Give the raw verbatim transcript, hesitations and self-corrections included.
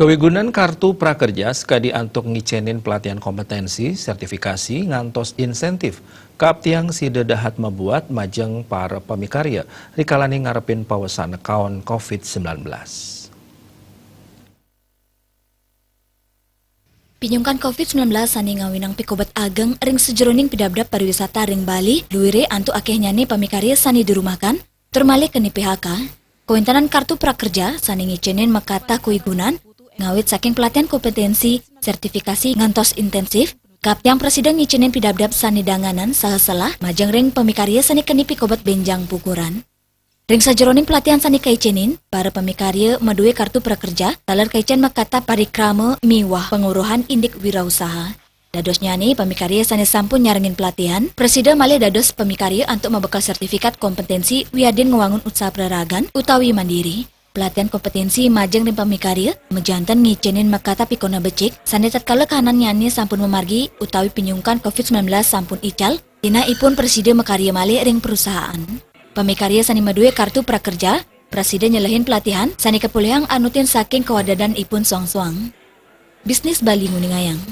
Kawigunan kartu prakerja sekadi antuk ngicénin pelatihan kompetensi, sertifikasi, ngantos insentif. Kaaptiang sida dahat mabuat majeng para pamikarya rikalaning ngarepin pawesana kaon covid sembilan belas. Pinyungkan covid sembilan belas sané ngawinang pikobet ageng ring sajeroning pidabdab pariwisata ring Bali, luiré antuk akéhnyané pamikarya sané dirumahkan, tur malih keni P H K, kawéntenan kartu prakerja sané ngicénin makatah kawigunan, ngawit saking pelatihan kompetensi, sertifikasi ngantos intensif, kaaptiang prasida ngicénin pidabdab sané danganan saha selah majeng ring pamikarya sané keni pikobet bénjang pukuran. Ring sajeroning pelatihan sané kaicénin, para pamikarya madué kartu prakerja taler kaicén makatah parikrama miwah panguruhan indik wirausaha. Dadosnyané pamikarya sané sampun nyarengin pelatihan, prasida malih dados pamikarya antuk mabekel sertifikat kompetensi wiadin ngwangun usaha praragan utawi mandiri. Pelatihan kompetensi majeng ring pamikarya majanten ngicénin makatah pikona becik sané tatkala kahanannyané sampun mamargi utawi pinyungkan covid sembilan belas sampun ical, sinah ipun prasida makarya malih ring perusahaan. Pamikarya sané madué kartu prakerja prasida nyelehin pelatihan sané kapolihang anutin saking kawadadan ipun soang-soang. Bisnis Bali nguningayang.